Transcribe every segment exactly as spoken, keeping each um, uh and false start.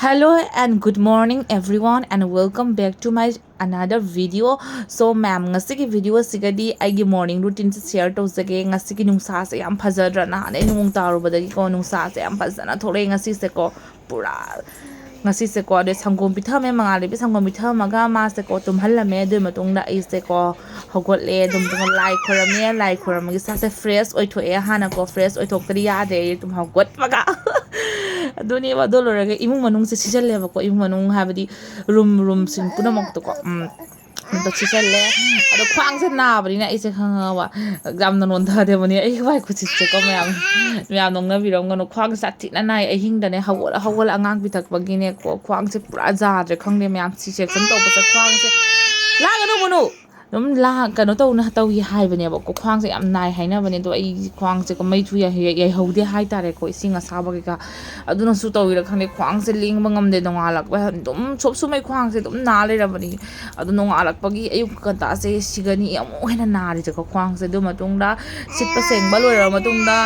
Hello and good morning everyone and welcome back to my another video. So ma'am, ꯉꯁꯤꯒꯤ video ꯑꯁꯤꯒꯗꯤ ꯑꯩꯒꯤ morning routine ꯁꯦ share ꯇꯧꯖꯒꯦ꯫ ꯉꯁꯤꯒꯤ ꯅꯨꯡꯁꯥꯁꯦ ꯌꯥꯝ ꯐꯖꯗ꯭ꯔꯥ? ꯅꯍꯥꯟꯗꯩ ꯅꯣꯡ ꯇꯥꯔꯨꯕꯗꯒꯤꯀꯣ ꯅꯨꯡꯁꯥꯁꯦ ꯌꯥꯝ ꯐꯖꯅ ꯊꯣꯛꯂꯛꯑꯦ ꯉꯁꯤꯁꯦꯀꯣ꯫ ꯄꯨꯔꯥ ꯉꯁꯤꯁꯦꯀꯣ꯫ ꯑꯗꯩ ꯁꯪꯒꯣꯝ ꯄꯤꯊꯛꯑꯝꯃꯦ, ꯃꯉꯥꯜꯂꯩꯕꯤ ꯁꯪꯒꯣꯝ ꯄꯤꯊꯛꯑꯝꯃꯒ ꯃꯥꯁꯦꯀꯣ ꯇꯨꯝꯍꯜꯂꯝꯃꯦ꯫ ꯑꯗꯨꯒꯤ ꯃꯇꯨꯡꯗ ꯑꯩꯁꯦꯀꯣ ꯍꯧꯒꯠꯂꯦ꯫ ꯑꯗꯨꯝ ꯂꯥꯏ ꯈꯣꯏꯔꯝꯃꯦ꯫ ꯂꯥꯏ ꯈꯣꯏꯔꯝꯕꯒꯤ ꯏꯁꯥꯁꯦ fresh ꯑꯣꯏꯊꯣꯛꯑꯦ꯫ ꯍꯥꯟꯅꯀꯣ fresh ꯑꯣꯏꯊꯣꯛꯇ꯭ꯔꯗꯤ ꯌꯥꯗꯦ ꯑꯩ ꯑꯗꯨꯝ ꯍꯧꯒꯠꯄꯒ꯫ ꯑꯗꯨꯅꯦꯕ꯫ ꯑꯗꯨ ꯂꯣꯏꯔꯒ ꯏꯃꯨꯡ ꯃꯅꯨꯡꯁꯦ ꯁꯤꯖꯤꯜꯂꯦꯕꯀꯣ꯫ ꯏꯃꯨꯡ ꯃꯅꯨꯡ ꯍꯥꯏꯕꯗꯤ room, roomꯁꯤꯡ ꯄꯨꯝꯅꯃꯛꯇꯀꯣ꯫ ꯎꯝ꯫ ꯑꯗꯣ ꯁꯤꯖꯤꯜꯂꯦ꯫ ꯑꯗꯣ ꯈ꯭ꯋꯥꯡꯁꯦ ꯅꯥꯕꯅꯤꯅ ꯑꯩꯁꯦ ꯈꯪꯉꯕ ꯌꯥꯝꯅ ꯅꯣꯟꯊꯗꯕꯅꯦ꯫ ꯑꯩ ꯋꯥꯏ ꯈꯨꯠꯁꯤꯠꯁꯦꯀꯣ ꯃꯌꯥꯝ, ꯃꯌꯥꯝ ꯅꯣꯛꯅꯕꯤꯔꯝꯒꯅꯨ꯫ ꯈ꯭ꯋꯥꯡꯁꯦ ꯁꯥꯊꯤꯅ ꯅꯥꯏ꯫ ꯑꯍꯤꯡꯗꯅꯦ ꯍꯧꯒꯠꯂ ꯍꯧꯒꯠꯂ ꯑꯉꯥꯡ ꯄꯤꯊꯛꯄꯒꯤꯅꯦꯀꯣ ꯈ꯭ꯋꯥꯡꯁꯦ ꯄꯨꯔꯥ ꯌꯥꯗ꯭ꯔꯦ꯫ ꯈꯪꯗꯦ ꯃꯌꯥꯝ, C section ꯇꯧꯕꯁꯦ ꯈ꯭ꯋꯥꯡꯁꯦ꯫ ꯂꯥꯡꯒꯅꯨ ꯃꯨꯅꯨ꯫ ꯑꯗꯨꯝ ꯂꯥ-, ꯀꯩꯅꯣ ꯇꯧꯅ ꯇꯧꯏ ꯍꯥꯏꯕꯅꯦꯕꯀꯣ꯫ ꯈ꯭ꯋꯥꯡꯁꯦ ꯌꯥꯝ ꯅꯥꯏ ꯍꯥꯏꯅꯕꯅꯦ꯫ ꯑꯗꯣ ꯑꯩ ꯈ꯭ꯋꯥꯡꯁꯦꯀꯣ ꯃꯩꯁꯨ ꯌꯥꯏ-, ꯌꯥꯏꯍꯧꯗꯦ ꯍꯥꯏꯇꯥꯔꯦꯀꯣ, ꯏꯁꯤꯡ ꯑꯁꯥꯕ ꯀꯩꯀꯥ꯫ ꯑꯗꯨꯅꯁꯨ ꯇꯧꯔꯤꯔꯥ ꯈꯪꯗꯦ, ꯈ꯭ꯋꯥꯡꯁꯦ ꯂꯦꯡꯕ ꯉꯝꯗꯦ꯫ ꯅꯣꯡꯉꯥꯜꯂꯛꯄ ꯑꯗꯨꯝ ꯁꯣꯞ ꯁꯨꯃꯩ ꯈ꯭ꯋꯥꯡꯁꯦ ꯑꯗꯨꯝ ꯅꯥ ꯂꯩꯔꯕꯅꯤ꯫ ꯑꯗꯨ ꯅꯣꯡꯉꯥꯜꯂꯛꯄꯒꯤ ꯑꯌꯨꯛ ꯉꯟꯇꯥꯁꯦ ꯁꯤꯒꯅꯤ ꯑꯃꯨꯛ ꯍꯦꯟꯅ ꯅꯥꯔꯤꯁꯦꯀꯣ ꯈ꯭ꯋꯥꯡꯁꯦ꯫ ꯑꯗꯨ ꯃꯇꯨꯡꯗ ꯁꯤꯠꯄ ꯁꯦꯡꯕ ꯂꯣꯏꯔꯕ ꯃꯇꯨꯡꯗ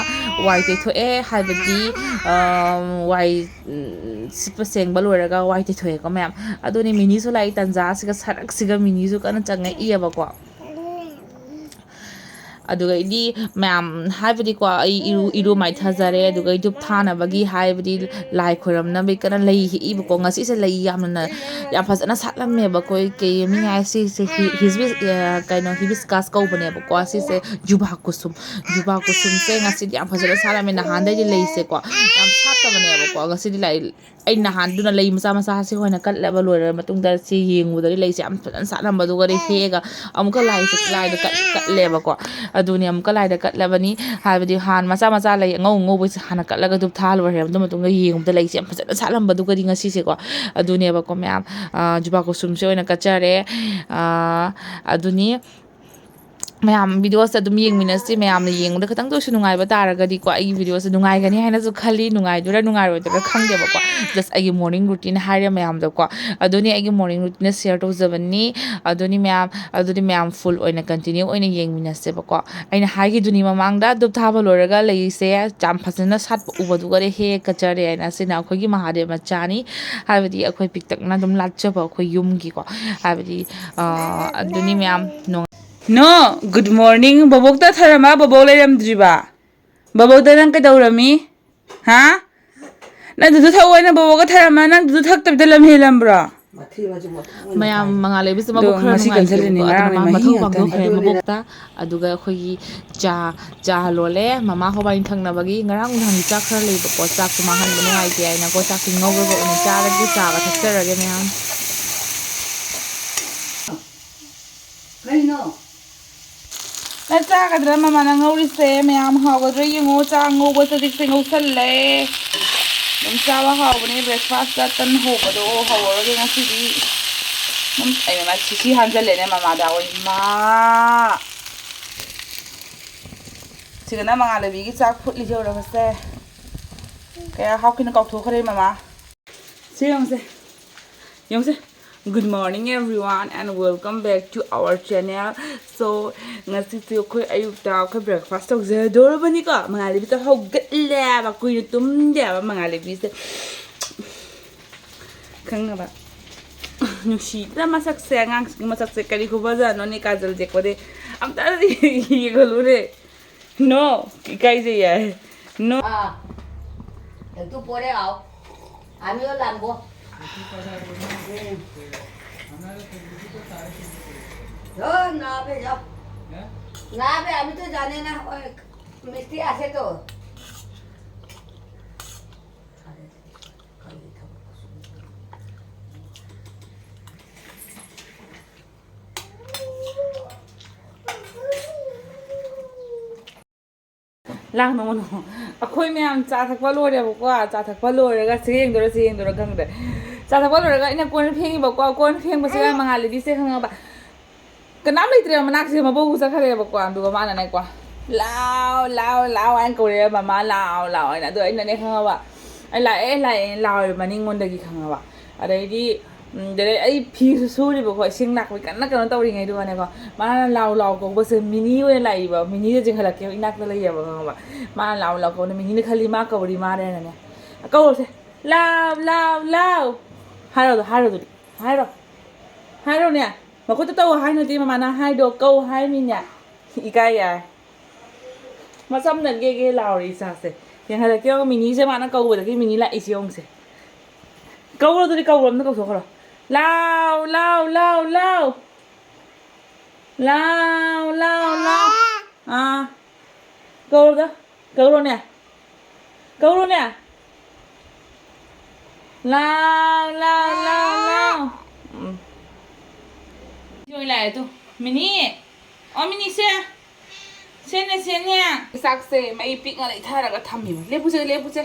ꯋꯥꯏ ꯇꯩꯊꯣꯛꯑꯦ, ꯍꯥꯏꯕꯗꯤ, ꯑ, ꯋꯥꯏ ꯎꯝ, ꯁꯤꯠꯄ ꯁꯦꯡꯕ ꯂꯣꯏꯔꯒ ꯋꯥꯏ ꯇꯩꯊꯣꯛꯑꯦꯀꯣ ꯃꯌꯥꯝ꯫ ꯑꯗꯨꯅꯤ ꯃꯤꯅꯤꯁꯨ ꯂꯥꯛꯏ꯫ ꯇꯟꯖꯥꯁꯤꯒ ꯁꯔꯛꯁꯤꯒ ꯃꯤꯅꯤꯁꯨ ꯀꯟꯅ ꯆꯪꯉꯛꯏꯑꯕꯀꯣ꯫ ꯑꯗꯨꯒ ꯑꯩꯗꯤ ꯃꯌꯥꯝ ꯍꯥꯏꯕꯗꯤꯀꯣ, ꯑꯩ ꯏꯔꯨ, ꯏꯔꯨ ꯃꯥꯏꯊꯖꯔꯦ꯫ ꯑꯗꯨꯒ ꯑꯩ ꯙꯨꯞ ꯊꯥꯅꯕꯒꯤ ꯍꯥꯏꯕꯗꯤ ꯂꯥꯏ ꯈꯣꯏꯔꯝꯅꯕꯒꯤ ꯀꯟꯅ ꯂꯩ ꯍꯦꯛꯏꯕꯀꯣ꯫ ꯉꯁꯤꯁꯦ ꯂꯩ ꯌꯥꯝꯅ, ꯌꯥꯝ ꯐꯖꯅ ꯁꯥꯠꯂꯝꯃꯦꯕꯀꯣ꯫ ꯀꯩ ꯃꯤ ꯍꯥꯏ ꯁꯤꯁꯦ ꯍꯤ-, ꯍꯤꯁꯕꯤꯁ-, ꯑ, ꯀꯩꯅꯣ, hibiscus ꯀꯧꯕꯅꯦꯕꯀꯣ꯫ ꯁꯤꯁꯦ ꯖꯨꯕꯥ ꯀꯨꯁꯨꯝ꯫ ꯖꯨꯕꯥ ꯀꯨꯁꯨꯝꯁꯦ ꯉꯁꯤꯗꯤ ꯌꯥꯝ ꯐꯖꯅ ꯁꯥꯠꯂꯝꯃꯦ꯫ ꯅꯍꯥꯟꯗꯩꯗꯤ ꯂꯩꯁꯦꯀꯣ ꯌꯥꯝ ꯁꯥꯠꯇꯕꯅꯦꯕꯀꯣ꯫ ꯉꯁꯤꯗꯤ ꯂꯥꯏ ꯑꯩ ꯅꯍꯥꯟꯗꯨꯅ ꯂꯩ ꯃꯆꯥ ꯃꯆꯥꯁꯤ ꯑꯣꯏꯅ ꯀꯠꯂꯕ ꯂꯣꯏꯔꯕ ꯃꯇꯨꯡꯗ ꯁꯤ ꯌꯦꯡꯉꯨꯕꯗꯗꯤ ꯂꯩꯁꯦ ꯌꯥꯝ ꯐꯖꯅ ꯁꯥꯠꯂꯝꯕꯗꯨꯒꯗꯤ ꯍꯦꯛꯑꯒ ꯑꯃꯨꯛꯀ ꯂꯥꯏꯁꯦ, ꯂꯥꯏꯗ ꯀꯠ-, ꯀꯠꯂꯦꯕꯀꯣ꯫ ꯑꯗꯨꯅꯦ ꯑꯃꯨꯛꯀ ꯂꯥꯏꯗ ꯀꯠꯂꯕꯅꯤ꯫ ꯍꯥꯏꯕꯗꯤ ꯍꯥꯟꯅ ꯃꯆꯥ ꯃꯆꯥ ꯂꯩ ꯑꯉꯧ ꯑꯉꯧꯕꯁꯦ ꯍꯥꯟꯅ ꯀꯠꯂꯒ ꯙꯨꯞ ꯊꯥ ꯂꯣꯏꯔꯦ꯫ ꯑꯗꯨ ꯃꯇꯨꯡꯗ ꯌꯦꯡꯉꯨꯕꯗ ꯂꯩꯁꯦ ꯌꯥꯝ ꯐꯖꯅ ꯁꯥꯠꯂꯝꯕꯗꯨꯒꯗꯤ ꯉꯁꯤꯁꯦꯀꯣ꯫ ꯑꯗꯨꯅꯦꯕꯀꯣ ꯃꯌꯥꯝ, ꯑꯥ, ꯖꯨꯕꯥ ꯀꯨꯁꯨꯝꯁꯦ ꯑꯣꯏꯅ ꯀꯠꯆꯔꯦ꯫ ꯑꯥ, ꯑꯗꯨꯅꯤ꯫ ꯃꯌꯥꯝ videoꯁꯦ ꯑꯗꯨꯝ ꯌꯦꯡꯃꯤꯟꯅꯁꯤ꯫ ꯃꯌꯥꯝꯅ ꯌꯦꯡꯕꯗ ꯈꯤꯇꯪꯗ ꯑꯣꯏꯔꯁꯨ ꯅꯨꯡꯉꯥꯏꯕ ꯇꯥꯔꯒꯗꯤꯀꯣ, ꯑꯩꯒꯤ videoꯁꯦ ꯅꯨꯡꯉꯥꯏꯒꯅꯤ ꯍꯥꯏꯅꯁꯨ ꯈꯜꯂꯤ꯫ ꯅꯨꯡꯉꯥꯏꯗꯣꯏꯔꯥ ꯅꯨꯡꯉꯥꯏꯔꯣꯏꯗꯣꯏꯔꯥ ꯈꯪꯗꯦꯕꯀꯣ꯫ Just ꯑꯩꯒꯤ morning routine ꯍꯥꯏꯔꯦ ꯃꯌꯥꯝꯗꯀꯣ꯫ ꯑꯗꯨꯅꯤ ꯑꯩꯒꯤ morning routineꯅ share ꯇꯧꯖꯕꯅꯤ꯫ ꯑꯗꯨꯅꯤ ꯃꯌꯥꯝ, ꯑꯗꯨꯗꯤ ꯃꯌꯥꯝ full ꯑꯣꯏꯅ continue ꯑꯣꯏꯅ ꯌꯦꯡꯃꯤꯟꯅꯁꯦꯕꯀꯣ꯫ ꯑꯩꯅ ꯍꯥꯏꯈꯤꯗꯨꯅꯤ ꯃꯃꯥꯡꯗ, ꯙꯨꯞ ꯊꯥꯕ ꯂꯣꯏꯔꯒ ꯂꯩꯁꯦ ꯌꯥꯝ ꯐꯖꯅ ꯁꯥꯠꯄ ꯎꯕꯗꯨꯒꯗꯤ ꯍꯦꯛ ꯀꯠꯆꯔꯦ ꯍꯥꯏꯅ꯫ ꯑꯁꯤꯅ ꯑꯩꯈꯣꯏꯒꯤ ꯃꯍꯥꯗꯦꯕ ꯃꯆꯥꯅꯤ, ꯍꯥꯏꯕꯗꯤ ꯑꯩꯈꯣꯏ ꯄꯤꯛꯇꯛꯅ ꯑꯗꯨꯝ ꯂꯥꯠꯆꯕ ꯑꯩꯈꯣꯏ ꯌꯨꯝꯒꯤꯀꯣ꯫ ꯍꯥꯏꯕꯗꯤ, ꯑ, ꯑꯗꯨꯅꯤ ꯃꯌꯥꯝ ꯅꯣꯡ-, No, good morning. ꯕꯕꯣꯛꯇ ꯊꯔꯝꯃ ꯕꯕꯣꯛ ꯂꯩꯔꯝꯗ꯭ꯔꯤꯕ? ꯕꯕꯣꯛꯇ ꯅꯪ ꯀꯩꯗꯧꯔꯝꯃꯤ? ꯍꯥ? ꯅꯪ ꯑꯗꯨꯗ ꯊꯛꯑꯣ ꯍꯥꯏꯅ ꯕꯕꯣꯛꯀ ꯊꯔꯝꯃ ꯅꯪ ꯑꯗꯨꯗ ꯊꯛꯇꯕꯤꯗ ꯂꯝ ꯍꯦꯜꯂꯝꯕ꯭ꯔꯣ? ꯃꯌꯥꯝ ꯃꯉꯥ ꯂꯩꯕꯁꯦ ꯑꯗꯣ ꯃꯕꯨꯛ ꯈꯔ ꯉꯁꯤ ꯅꯨꯡꯉꯥꯏꯇꯦꯕꯀꯣ꯫ ꯀꯟꯁꯤꯜꯂꯤꯅꯤ, ꯑꯗꯨꯅ ꯉꯔꯥꯡꯅꯤ ꯃꯥ ꯃꯍꯤ ꯃꯊꯧ ꯉꯥꯛꯇ꯫ ꯄꯥꯡꯊꯣꯛꯈ꯭ꯔꯦ ꯃꯕꯣꯛꯇ꯫ ꯑꯗꯨꯒ ꯑꯩꯈꯣꯏꯒꯤ ꯆꯥ, ꯆꯥ ꯂꯣꯜꯂꯦ꯫ ꯃꯃꯥ ꯍꯣꯕꯥꯏꯅꯤ ꯊꯛꯅꯕꯒꯤ ꯉꯔꯥꯡ ꯅꯨꯡꯗꯥꯡꯒꯤ ꯆꯥꯛ ꯈꯔ ꯂꯩꯕꯀꯣ꯫ ꯆꯥꯛꯇꯣ ꯃꯥꯡꯍꯟꯕ ꯅꯨꯡꯉꯥꯏꯇꯦ ꯍꯥꯏꯅꯀꯣ꯫ ꯆꯥꯛꯇꯤ ꯉꯧꯔꯒ ꯑꯣꯏꯅ ꯆꯥꯔꯒꯦ꯫ ꯆꯥꯒ ꯊꯛꯆꯔꯒꯦ ꯃꯌꯥꯝ꯫ ꯀꯩꯅꯣ? ꯅꯪ ꯆꯥꯒꯗ꯭ꯔꯥ ꯃꯃꯥꯅ ꯉꯧꯔꯤꯁꯦ? ꯃꯌꯥꯝ ꯍꯥꯎꯒꯗ꯭ꯔꯥ ꯌꯦꯡꯉꯣ꯫ ꯆꯥ ꯉꯧꯕ ꯆꯖꯤꯛꯁꯦ ꯉꯧꯁꯜꯂꯦ꯫ ꯑꯗꯨꯝ ꯆꯥꯕ ꯍꯥꯎꯕꯅꯦ꯫ Breakfastꯇ ꯇꯟ ꯍꯧꯕꯗꯣ ꯍꯧꯔꯔꯣꯏꯒꯦ ꯉꯁꯤꯗꯤ꯫ ꯑꯗꯨꯝ ꯑꯩ ꯃꯃꯥ ꯁꯤꯁꯤ ꯍꯥꯟꯖꯜꯂꯦꯅꯦ ꯃꯃꯥꯗ꯫ ꯑꯣꯏ ꯃꯥ! ꯁꯤꯗꯅ ꯃꯉꯥꯜꯂꯩꯕꯤꯒꯤ ꯆꯥꯛ ꯐꯨꯠꯂꯤꯁꯦ ꯌꯧꯔꯒꯁꯦ꯫ ꯀꯌꯥ ꯍꯥꯎꯈꯤꯅ ꯀꯥꯎꯊꯣꯛꯈ꯭ꯔꯦ ꯃꯃꯥ꯫ ꯁꯤ ꯌꯦꯡꯉꯨꯁꯦ, ꯌꯦꯡꯉꯨꯁꯦ꯫ Good morning everyone and welcome back to our channel. So, ꯉꯁꯤꯁꯦ ꯑꯩꯈꯣꯏ ꯑꯌꯨꯛꯇ ꯑꯩꯈꯣꯏ breakfast ꯇꯧꯖꯗꯣꯔꯕꯅꯤꯀꯣ꯫ ꯃꯉꯥꯜꯂꯩꯕꯤꯁꯦ ꯍꯧꯒꯠꯂꯦꯕ, ꯀꯨꯏꯅ ꯇꯨꯝꯗꯦꯕ ꯃꯉꯥꯜꯂꯩꯕꯤꯁꯦ꯫ ꯈꯪꯉꯕ? ꯅꯨꯡꯁꯤꯗ꯭ꯔꯥ ꯃꯁꯛꯁꯦ? ꯑꯉꯥꯡꯁꯤꯒꯤ ꯃꯁꯛꯁꯦ ꯀꯔꯤ ꯈꯨꯐꯖꯅꯣꯅꯦ, ꯀꯥꯖꯜ ꯌꯦꯛꯄꯗꯤ꯫ ꯑꯝꯇ ꯌꯦꯡꯍꯜꯂꯨꯅꯦ꯫ No, ꯏꯀꯥꯏꯖꯩ ꯌꯥꯏ꯫ No. हाँ, तो तू परे आओ, आमियो लांबो। लो, ना बे जाओ। ना बे, अभी तो जाने ना, ओए, मिस्त्री आसे तो। ꯂꯥꯡꯅꯣ ꯃꯅꯣ꯫ ꯑꯩꯈꯣꯏ ꯃꯌꯥꯝ ꯆꯥ ꯊꯛꯄ ꯂꯣꯏꯔꯦꯕꯀꯣ꯫ ꯆꯥ ꯊꯛꯄ ꯂꯣꯏꯔꯒ ꯁꯤ ꯌꯦꯡꯗꯣꯏꯔꯥ ꯁꯤ ꯌꯦꯡꯗꯣꯏꯔꯥ ꯈꯪꯗ꯭ꯔꯦ꯫ ꯆꯥ ꯊꯛꯄ ꯂꯣꯏꯔꯒ ꯑꯩꯅ ꯀꯣꯟ ꯐꯦꯡꯉꯤꯕꯀꯣ꯫ ꯀꯣꯟ ꯐꯦꯡꯕꯁꯤꯗ ꯃꯉꯥꯜꯂꯩꯕꯤꯁꯦ ꯈꯪꯉꯕ? ꯀꯅꯥꯝ ꯂꯩꯇ꯭ꯔꯦ ꯃꯅꯥꯛꯁꯤꯗ, ꯃꯕꯣꯛ ꯆꯠꯈ꯭ꯔꯦꯕꯀꯣ꯫ ꯑꯗꯨꯒ ꯃꯥꯅꯅꯦꯀꯣ, "ꯂꯥꯎ, ꯂꯥꯎ, ꯂꯥꯎ" ꯍꯥꯏꯅ ꯀꯧꯔꯛꯑꯦ, "ꯃꯃꯥ, ꯂꯥꯎ, ꯂꯥꯎ" ꯍꯥꯏꯅ꯫ ꯑꯗꯣ ꯑꯩꯅꯅꯦ, ꯈꯪꯉꯕ, "ꯑꯩ ꯂꯥꯛꯑꯦ, ꯂꯥꯛꯑꯦ" ꯂꯥꯎꯔꯦ ꯃꯅꯤꯡꯉꯣꯟꯗꯒꯤ, ꯈꯪꯉꯕ꯫ ꯑꯗꯩꯗꯤ, ꯎꯝ, ꯑꯗꯩ ꯑꯩ ꯐꯤꯁꯨ ꯁꯨꯔꯤꯕꯀꯣ, ꯏꯁꯤꯡ ꯂꯥꯛꯄꯩ ꯀꯟꯅ ꯀꯩꯅꯣ ꯇꯧꯔꯤꯉꯩꯗꯨꯒꯅꯦꯀꯣ, ꯃꯥꯅ "ꯂꯥꯎ, ꯂꯥꯎ" ꯀꯧꯕꯁꯦ, ꯃꯤꯅꯤ ꯑꯣꯏꯅ ꯂꯥꯛꯏꯕ꯫ ꯃꯤꯅꯤꯗ ꯆꯦꯟꯈꯠꯂꯛꯀꯦ, ꯏꯅꯥꯛꯇ ꯂꯩꯌꯦꯕ, ꯈꯪꯉꯕ꯫ ꯃꯥꯅ "ꯂꯥꯎ, ꯂꯥꯎ" ꯀꯧꯕꯗ ꯃꯤꯅꯤꯅ ꯈꯜꯂꯤ ꯃꯥ ꯀꯧꯔꯤ ꯃꯥꯜꯂꯦꯅꯅꯦ꯫ "ꯀꯧꯔꯁꯦ, ꯂꯥꯎ, ꯂꯥꯎ, ꯂꯥꯎ" ꯍꯥꯏꯔꯣ, ꯑꯗꯣ ꯍꯥꯏꯔꯣ ꯑꯗꯨꯗꯤ, ꯍꯥꯏꯔꯣ, ꯍꯥꯏꯔꯣꯅꯦ꯫ ꯃꯈꯨꯠꯇ ꯇꯧ ꯍꯥꯏꯅꯣꯗꯤ ꯃꯃꯥꯅ ꯍꯥꯏꯗꯣ, ꯀꯧ ꯍꯥꯏꯃꯤꯅꯦ꯫ ꯏꯀꯥꯏ ꯌꯥꯏ꯫ ꯃꯆꯝꯅ ꯒꯦ ꯒꯦ ꯂꯥꯎꯔꯦ ꯏꯆꯥꯁꯦ꯫ ꯌꯦꯡꯍꯜꯂꯛꯀꯦ ꯌꯦꯡꯉꯣ, ꯃꯤꯅꯤꯁꯦ ꯃꯥꯅ ꯀꯧꯕꯗꯒꯤ ꯃꯤꯅꯤ ꯂꯥꯛꯏꯁꯦ ꯌꯦꯡꯉꯨꯁꯦ꯫ ꯀꯧꯔꯣ ꯑꯗꯨꯗꯤ, ꯀꯧꯔꯣ, ꯑꯝꯇ ꯀꯧꯊꯣꯛꯈ꯭ꯔꯣ꯫ "ꯂꯥꯎ, ꯂꯥꯎ, ꯂꯥꯎ, ꯂꯥꯎ꯫ ꯂꯥꯎ, ꯂꯥꯎ, ꯂꯥꯎ"꯫ ꯑꯥ꯫ ꯀꯧꯔꯣꯗ꯫ ꯀꯧꯔꯣꯅꯦ꯫ ꯀꯧꯔꯣꯅꯦ꯫ "ꯂꯥꯎ, ꯂꯥꯎ, ꯂꯥꯎ, ꯂꯥꯎ"꯫ ꯎꯝ꯫ ꯁꯤ ꯑꯣꯏ ꯂꯥꯛꯑꯦ ꯇꯨ꯫ ꯃꯤꯅꯤ꯫ ꯑꯣ, ꯃꯤꯅꯤꯁꯦ꯫ ꯁꯦꯅꯦ, ꯁꯦꯅꯦ꯫ ꯆꯥꯛꯁꯦ ꯃꯩ ꯄꯤꯛꯅ ꯂꯩꯊꯔꯒ ꯊꯝꯃꯤꯕ꯫ ꯂꯦꯞꯄꯨꯁꯦ, ꯂꯦꯞꯄꯨꯁꯦ꯫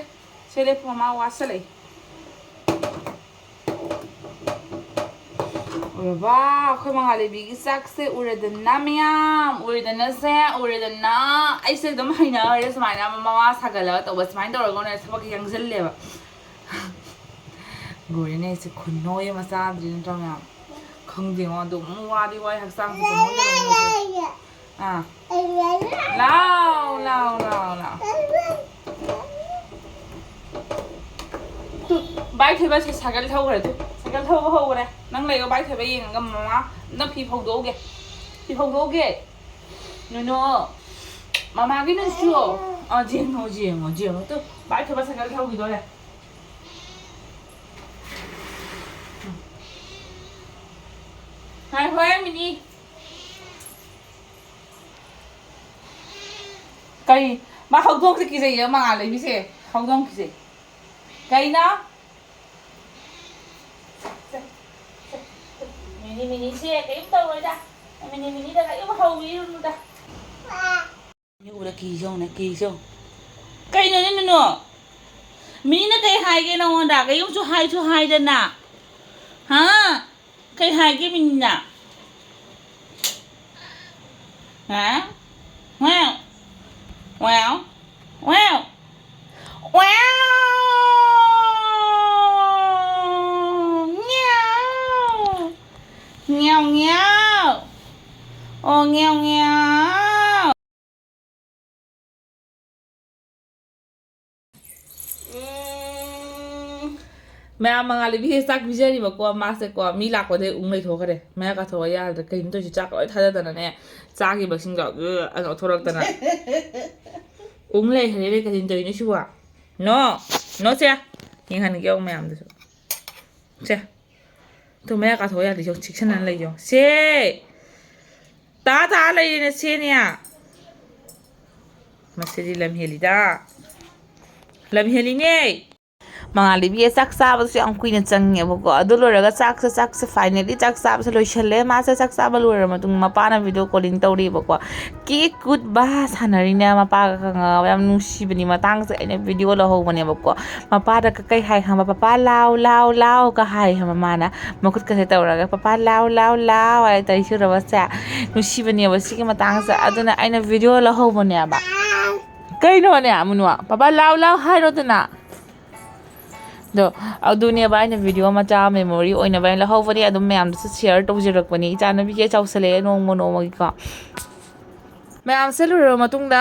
ꯁꯦ, ꯂꯦꯞꯄꯨ, ꯃꯃꯥ ꯋꯥꯁꯜꯂꯛꯏ꯫ ꯎꯔꯕ? ꯑꯩꯈꯣꯏ ꯃꯉꯥꯜꯂꯩꯕꯤꯒꯤ ꯆꯥꯛꯁꯦ ꯎꯔꯦꯗꯅ ꯃꯌꯥꯝ, ꯎꯔꯦꯗꯅꯁꯦ, ꯎꯔꯦꯗꯅ꯫ ꯑꯩꯁꯦ ꯑꯗꯨꯝ ꯍꯩꯅꯔꯦ ꯁꯨꯃꯥꯏꯅ ꯃꯃꯥ ꯁꯥꯒꯠꯂꯒ ꯇꯧꯕ꯫ ꯁꯨꯃꯥꯏꯅ ꯇꯧꯔꯒꯅꯦ ꯊꯕꯛ ꯌꯥꯡꯁꯤꯜꯂꯦꯕ꯫ ꯂꯣꯏꯔꯦꯅꯦ, ꯑꯩꯁꯦ ꯈꯨꯟ ꯅꯣꯏ ꯑꯃ ꯆꯥꯗ꯭ꯔꯤ ꯅꯠꯇ꯭ꯔꯣ ꯃꯌꯥꯝ? ꯈꯪꯗꯦꯉꯣ, ꯑꯗꯨꯝ ꯋꯥꯗꯤ ꯋꯥꯏ, ꯍꯛꯆꯥꯡꯁꯦ ꯄꯨꯡꯅꯣꯏꯗ ꯅꯣꯏ꯫ ꯑꯥ꯫ ꯂꯥꯎ, ꯂꯥꯎ, ꯂꯥꯎ, ꯂꯥꯎ꯫ ꯚꯥꯏ ꯊꯣꯏꯕ ꯁꯤ ꯁꯥꯏꯀꯜ ꯊꯧꯈ꯭ꯔꯦ ꯇꯨ꯫ ꯁꯥꯏꯀꯜ ꯊꯧꯕ ꯍꯧꯈ꯭ꯔꯦ꯫ ꯅꯪ ꯂꯩꯌꯣ, ꯚꯥꯏ ꯊꯣꯏꯕ ꯌꯦꯡꯉꯒ ꯃꯃꯥ ꯅꯪ ꯐꯤ ꯐꯧꯗꯣꯛꯎꯒꯦ꯫ ꯐꯤ ꯐꯧꯗꯣꯛꯎꯒꯦ꯫ ꯅꯨꯅꯨ꯫ ꯃꯃꯥꯒꯤ ꯅꯨꯡꯁꯨ꯫ ꯑ, ꯌꯦꯡꯉꯣ, ꯌꯦꯡꯉꯣ, ꯌꯦꯡꯉꯣ ꯇꯨ꯫ ꯚꯥꯏ ꯊꯣꯏꯕ ꯁꯥꯏꯀꯜ ꯊꯧꯈꯤꯗꯣꯔꯦ꯫ ꯉꯥꯏꯈꯣꯍꯦ, ꯃꯤꯅꯤ꯫ ꯀꯩ? ꯃꯥ ꯍꯧꯗꯣꯡꯁꯦ ꯀꯤꯖꯩꯌꯦ, ꯃꯉꯥꯜ ꯂꯩꯕꯤꯁꯦ꯫ ꯍꯧꯗꯣꯡ ꯀꯤꯖꯩ꯫ ꯀꯩꯅꯣ? ꯃꯤꯅꯤ, ꯃꯤꯅꯤꯁꯦ ꯀꯔꯤꯝ ꯇꯧꯔꯣꯏꯗ꯫ ꯃꯤꯅꯤ, ꯃꯤꯅꯤꯗ ꯀꯔꯤꯝ ꯍꯧꯕꯤꯔꯨꯅꯨꯗ꯫ ꯃꯤ ꯎꯔ ꯀꯤꯁꯦ ꯌꯦꯡꯉꯨꯅꯦ, ꯀꯤꯁꯦ ꯌꯦꯡꯉꯨ꯫ ꯀꯩꯅꯣꯅꯦ ꯅꯨꯅꯨ? ꯃꯤꯅ ꯀꯩ ꯍꯥꯏꯒꯦ ꯅꯉꯣꯟꯗ? ꯀꯩꯝꯁꯨ ꯍꯥꯏꯁꯨ ꯍꯥꯏꯗꯅ꯫ ꯍꯥ? ꯀꯩ ꯍꯥꯏꯒꯦ ꯃꯤꯅ? Huh? Wow. Wow. Wow. Wow. Meow. Meow, meow. Oh, meow, meow. ꯎꯝ꯫ ꯃꯌꯥꯝ ꯃꯉꯥꯜꯂꯩꯕꯤ ꯆꯥꯛ ꯄꯤꯖꯔꯤꯕꯀꯣ, ꯃꯥꯁꯦꯀꯣ, ꯃꯤ ꯂꯥꯛꯄꯗꯩ ꯎꯪ ꯂꯩꯊꯣꯛꯈ꯭ꯔꯦ꯫ ꯃꯌꯥ ꯀꯥꯊꯣꯛꯑ ꯌꯥꯗ꯭ꯔꯦ꯫ ꯀꯩꯅꯣ ꯇꯧꯔꯤꯁꯤ? ꯆꯥꯛ ꯂꯣꯏ ꯊꯥꯗꯗꯅꯅꯦ, ꯆꯥꯈꯤꯕꯁꯤꯡꯗꯣ, ꯑꯗꯨ ꯂꯧꯊꯣꯔꯛꯇꯅ꯫ ꯎꯪ ꯂꯩꯈ꯭ꯔꯦ꯫ ꯀꯩꯅꯣ ꯇꯧꯔꯤꯅꯣ ꯁꯤꯕꯣ? ꯅꯣ! ꯅꯣ ꯁꯦ! ꯌꯦꯡꯍꯟꯒꯦ ꯌꯦꯡꯉꯨ ꯃꯌꯥꯝꯗꯁꯨ꯫ ꯁꯦ꯫ ꯇꯨ ꯃꯌꯥ ꯀꯥꯊꯣꯛꯑ ꯌꯥꯗꯦ, ꯌꯦꯡꯉꯨ, ꯆꯦꯛꯁꯤꯟꯅ ꯂꯩꯌꯣ꯫ ꯁꯦ! ꯇꯥ ꯇꯥ ꯂꯩꯔꯦꯅꯦ, ꯁꯦꯅꯦ꯫ ꯃꯁꯤꯗꯤ ꯂꯝ ꯍꯦꯜꯂꯤꯗ꯫ ꯂꯝ ꯍꯦꯜꯂꯤꯅꯦ꯫ ꯃꯉꯥꯜꯂꯩꯕꯤꯁꯦ ꯆꯥꯛ ꯆꯥꯕꯁꯨ ꯌꯥꯝ ꯀꯨꯏꯅ ꯆꯪꯉꯦꯕꯀꯣ꯫ ꯑꯗꯨ ꯂꯣꯏꯔꯒ ꯆꯥꯛꯁꯦ, ꯆꯥꯛꯁꯦ finally ꯆꯥꯛ ꯆꯥꯕꯁꯦ ꯂꯣꯏꯁꯜꯂꯦ꯫ ꯃꯥꯁꯦ ꯆꯥꯛ ꯆꯥꯕ ꯂꯣꯏꯔ ꯃꯇꯨꯡ ꯃꯄꯥꯅ video calling ꯇꯧꯔꯤꯕꯀꯣ꯫ ꯀꯤꯛ ꯀꯨꯠ ꯕꯥ ꯁꯥꯟꯅꯔꯤꯅꯦ ꯃꯄꯥꯒ ꯈꯪꯉꯕ꯫ ꯌꯥꯝ ꯅꯨꯡꯁꯤꯕꯅꯤ꯫ ꯃꯇꯥꯡꯁꯦ ꯑꯩꯅ video ꯂꯧꯍꯧꯕꯅꯦꯕꯀꯣ꯫ ꯃꯄꯥꯗ ꯀ-, ꯀꯩ ꯍꯥꯏ ꯈꯪꯕ? "ꯄꯄꯥ ꯂꯥꯎ, ꯂꯥꯎ, ꯂꯥꯎ"ꯒ ꯍꯥꯏ ꯈꯪꯕ ꯃꯥꯅ꯫ ꯃꯈꯨꯠꯀꯁꯦ ꯇꯧꯔꯒ, "ꯄꯄꯥ ꯂꯥꯎ, ꯂꯥꯎ, ꯂꯥꯎ" ꯍꯥꯏ ꯇꯧꯔꯤꯁꯦ ꯎꯔꯕ ꯁꯦ? ꯅꯨꯡꯁꯤꯕꯅꯦꯕ ꯁꯤꯒꯤ ꯃꯇꯥꯡꯁꯦ꯫ ꯑꯗꯨꯅ ꯑꯩꯅ video ꯂꯧꯍꯧꯕꯅꯦꯕ꯫ ꯀꯩꯅꯣꯅꯦ, ꯃꯨꯅꯨ? "ꯄꯄꯥ ꯂꯥꯎ, ꯂꯥꯎ" ꯍꯥꯏꯔꯣꯗꯅ꯫ ꯑꯗꯣ ꯑꯗꯨꯅꯦꯕ ꯑꯩꯅ video ꯃꯆꯥ memory ꯑꯣꯏꯅꯕ ꯑꯩꯅ ꯂꯧꯍꯧꯕꯅꯦ꯫ ꯑꯗꯨꯝ ꯃꯌꯥꯝꯗꯁꯨ share ꯇꯧꯖꯔꯛꯄꯅꯦ꯫ ꯏꯆꯥꯅꯨꯄꯤꯁꯦ ꯆꯥꯎꯁꯜꯂꯛꯑꯦ ꯅꯣꯡꯃ ꯅꯣꯡꯃꯒꯤꯀꯣ꯫ ꯃꯌꯥꯝꯁꯦ ꯂꯣꯏꯔꯕ ꯃꯇꯨꯡꯗ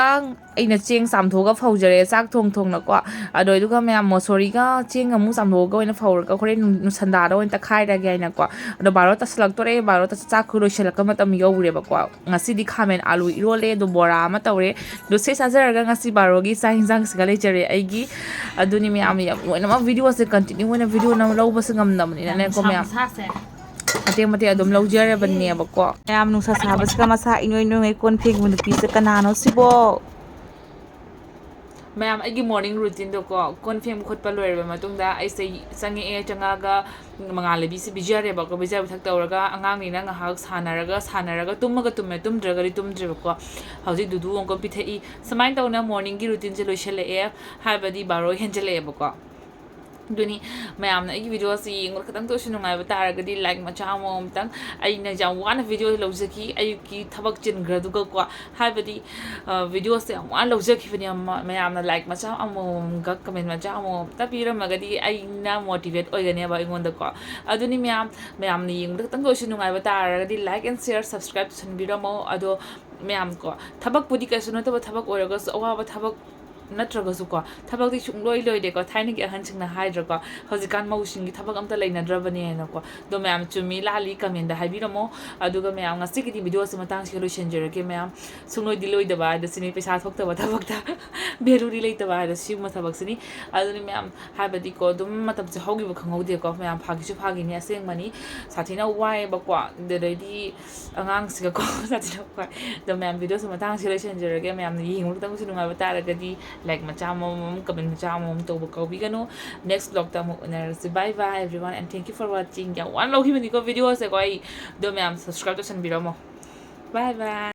ꯑꯩꯅ ꯆꯦꯡ ꯆꯥꯝꯊꯣꯛꯑꯒ ꯐꯧꯖꯔꯦ, ꯆꯥꯛ ꯊꯣꯡ ꯊꯣꯡꯅꯀꯣ꯫ ꯑꯗꯣ ꯑꯗꯨꯒ ꯃꯌꯥꯝ ꯃꯣꯁꯣꯔꯤꯒ ꯆꯦꯡ ꯑꯃꯨꯛ ꯆꯥꯝꯊꯣꯛꯑꯒ ꯑꯣꯏꯅ ꯐꯧꯔꯒ ꯍꯣꯔꯦꯟ ꯅꯨꯡ-, ꯅꯨꯡꯁꯟꯗꯥꯗ ꯑꯣꯏꯅ ꯇꯛꯈꯥꯏꯔꯒꯦ ꯍꯥꯏꯅꯀꯣ꯫ ꯑꯗꯣ ꯕꯥꯔꯣ ꯇꯥꯁꯜꯂꯛꯇꯣꯔꯦ, ꯕꯥꯔꯣ ꯇꯥꯁ-, ꯆꯥꯛ ꯂꯣꯏꯁꯤꯜꯂꯛꯄ ꯃꯇꯝ ꯌꯧꯔꯦꯕꯀꯣ꯫ ꯉꯁꯤꯗꯤ ꯈꯥꯃꯦꯟ ꯑꯥꯂꯨ ꯏꯔꯣꯜꯂꯦ, ꯑꯗꯣ ꯕꯣꯔꯥ ꯑꯃ ꯇꯧꯔꯦ꯫ ꯑꯗꯣ ꯁꯤ ꯆꯥꯖꯔꯒ ꯉꯁꯤ ꯕꯥꯔꯣꯒꯤ ꯆꯥꯛ ꯌꯦꯟꯁꯥꯡꯁꯤꯒ ꯂꯩꯖꯔꯦ ꯑꯩꯒꯤ꯫ ꯑꯗꯨꯅꯤ ꯃꯌꯥꯝ, ꯌꯥꯝ ꯂꯣꯏꯅꯃꯛ videoꯁꯦ continue ꯑꯣꯏꯅ video ꯅꯝ-, ꯂꯧꯕꯁꯦ ꯉꯝꯗꯕꯅꯤꯅꯅꯦꯀꯣ ꯃꯌꯥꯝ꯫ ꯃꯇꯦꯛ ꯃꯇꯦꯛ ꯑꯗꯨꯝ ꯂꯧꯖꯔꯕꯅꯦꯕꯀꯣ꯫ ꯃꯌꯥꯝ ꯅꯨꯡꯁꯥ ꯁꯥꯕꯁꯤꯒ ꯃꯁꯥ ꯏꯅꯣꯏ ꯅꯣꯏꯉꯩ ꯀꯣꯟ ꯐꯦꯡꯕ ꯅꯨꯄꯤꯁꯦ ꯀꯅꯥꯅꯣ ꯁꯤꯕꯣ? ꯃꯌꯥꯝ, ꯑꯩꯒꯤ morning routineꯗꯣꯀꯣ, ꯀꯣꯟ ꯐꯦꯡꯕ ꯈꯣꯠꯄ ꯂꯣꯏꯔꯕ ꯃꯇꯨꯡꯗ ꯑꯩꯁꯦ ꯆꯪꯉꯛꯑꯦ, ꯆꯪꯉꯛꯑꯒ ꯃꯉꯥꯜꯂꯩꯕꯤꯁꯦ ꯄꯤꯖꯔꯦꯕꯀꯣ, ꯄꯤꯖ ꯄꯤꯊꯛ ꯇꯧꯔꯒ ꯑꯉꯥꯡꯅꯤꯅ ꯉꯥꯏꯍꯥꯛ ꯁꯥꯟꯅꯔꯒ, ꯁꯥꯟꯅꯔꯒ ꯇꯨꯝꯃꯒ ꯇꯨꯝꯃꯦ, ꯇꯨꯝꯗ꯭ꯔꯒꯗꯤ ꯇꯨꯝꯗ꯭ꯔꯦꯕꯀꯣ꯫ ꯍꯧꯖꯤꯛ ꯗꯨꯗꯨ ꯑꯃꯨꯛꯀ ꯄꯤꯊꯛꯏ꯫ ꯁꯨꯃꯥꯏꯅ ꯇꯧꯅ morningꯒꯤ routineꯁꯦ ꯂꯣꯏꯁꯤꯜꯂꯛꯑꯦ, ꯍꯥꯏꯕꯗꯤ ꯕꯥꯔꯣ ꯍꯦꯟꯖꯜꯂꯛꯑꯦꯕꯀꯣ꯫ ꯑꯗꯨꯅꯤ, ꯃꯌꯥꯝꯅ ꯑꯩꯒꯤ videoꯁꯤ ꯌꯦꯡꯕꯗ ꯈꯤꯇꯪꯇ ꯑꯣꯏꯔꯁꯨ ꯅꯨꯡꯉꯥꯏꯕ ꯇꯥꯔꯒꯗꯤ like ꯃꯆꯥ ꯑꯃꯃꯝꯇꯪ꯫ ꯑꯩꯅ ꯌꯥꯝ ꯋꯥꯅ video ꯂꯧꯖꯈꯤ ꯑꯌꯨꯛꯀꯤ ꯊꯕꯛ ꯆꯤꯟꯈ꯭ꯔꯗꯨꯒꯀꯣ, ꯍꯥꯏꯕꯗꯤ videoꯁꯦ ꯌꯥꯝ ꯋꯥꯅ ꯂꯧꯖꯈꯤꯕꯅꯦ꯫ ꯃꯌꯥꯝꯅ like ꯃꯆꯥ ꯑꯃꯃꯝꯒ comment ꯃꯆꯥ ꯑꯃꯃꯝꯇ ꯄꯤꯔꯝꯃꯒꯗꯤ ꯑꯩꯅ motivate ꯑꯣꯏꯒꯅꯦꯕ ꯑꯩꯉꯣꯟꯗꯀꯣ꯫ ꯑꯗꯨꯅꯤ ꯃꯌꯥꯝ, ꯃꯌꯥꯝꯅ ꯌꯦꯡꯕꯗ ꯈꯤꯇꯪꯇ ꯑꯣꯏꯔꯁꯨ ꯅꯨꯡꯉꯥꯏꯕ ꯇꯥꯔꯒꯗꯤ like and share, subscribe ꯇꯧꯁꯟꯕꯤꯔꯝꯃꯣ꯫ ꯑꯗꯣ ꯃꯌꯥꯝ ꯀꯣ, ꯊꯕꯛꯄꯨꯗꯤ ꯀꯩꯁꯨ ꯅꯠꯇꯕ ꯊꯕꯛ ꯑꯣꯏꯔꯒꯁꯨ, ꯑꯋꯥꯕ ꯊꯕꯛ ꯅꯠꯇ꯭ꯔꯒꯁꯨꯀꯣ, ꯊꯕꯛꯇꯤ ꯁꯨꯡꯂꯣꯏ ꯂꯣꯏꯗꯦꯀꯣ꯫ ꯊꯥꯏꯅꯒꯤ ꯑꯍꯟꯁꯤꯡꯅ ꯍꯥꯏꯗ꯭ꯔꯣꯀꯣ, "ꯍꯧꯖꯤꯛꯀꯥꯟ ꯃꯧꯁꯤꯡꯒꯤ ꯊꯕꯛ ꯑꯝꯇ ꯂꯩꯅꯗ꯭ꯔꯕꯅꯦꯅꯀꯣ"꯫ ꯑꯗꯣ ꯃꯌꯥꯝ ꯆꯨꯝꯃꯤ ꯂꯥꯜꯂꯤ comment ꯍꯥꯏꯕꯤꯔꯝꯃꯣ꯫ ꯑꯗꯨꯒ ꯃꯌꯥꯝ ꯉꯁꯤꯒꯤꯗꯤ videoꯁꯦ ꯃꯇꯥꯡꯁꯤꯒ ꯂꯣꯏꯁꯤꯟꯖꯔꯒꯦ꯫ ꯃꯌꯥꯝ ꯁꯨꯡꯂꯣꯏꯗꯤ ꯂꯣꯏꯗꯕ ꯍꯥꯏꯗꯣ ꯁꯤꯅꯤ, ꯄꯩꯁꯥ ꯊꯣꯛꯇꯕ ꯊꯕꯛꯇ valueꯗꯤ ꯂꯩꯇꯕ ꯍꯥꯏꯗꯣ ꯁꯤꯒꯨꯝꯕ ꯊꯕꯛꯁꯤꯅꯤ꯫ ꯑꯗꯨꯅꯤ ꯃꯌꯥꯝ, ꯍꯥꯏꯕꯗꯤꯀꯣ, ꯑꯗꯨꯝ ꯃꯇꯝꯁꯦ ꯍꯧꯈꯤꯕ ꯈꯪꯍꯧꯗꯦꯀꯣ꯫ ꯃꯌꯥꯝ ꯐꯥꯒꯤꯁꯨ ꯐꯥꯒꯤꯅꯤ, ꯑꯁꯦꯡꯕꯅꯤ꯫ ꯁꯥꯊꯤꯅ ꯋꯥꯏꯑꯦꯕꯀꯣ꯫ ꯑꯗꯨꯗꯩꯗꯤ ꯑꯉꯥꯡꯁꯤꯒꯀꯣ ꯁꯥꯊꯤꯅ ꯋꯥꯏ꯫ ꯑꯗꯣ ꯃꯌꯥꯝ videoꯁꯦ ꯃꯇꯥꯡꯁꯤꯒ ꯂꯣꯏꯁꯤꯟꯖꯔꯒꯦ꯫ ꯃꯌꯥꯝꯅ ꯌꯦꯡꯕ ꯈꯤꯇꯪꯁꯨ ꯅꯨꯡꯉꯥꯏꯕ ꯇꯥꯔꯒꯗꯤ like ꯃꯆꯥ ꯑꯃꯃꯝ, comment ꯃꯆꯥ ꯑꯃꯃꯝ ꯇꯧꯕ ꯀꯥꯎꯕꯤꯒꯅꯨ꯫ Next vlogꯇ ꯑꯃꯨꯛ ꯎꯅꯔꯁꯤ꯫ Bye bye everyone and thank you for watching꯫ ꯌꯥꯝ ꯋꯥꯅ ꯂꯧꯈꯤꯕꯅꯤꯀꯣ videoꯁꯦꯀꯣ ꯑꯩ꯫ ꯑꯗꯣ ꯃꯌꯥꯝ subscribe ꯇꯧꯁꯟꯕꯤꯔꯝꯃꯣ꯫ Bye bye꯫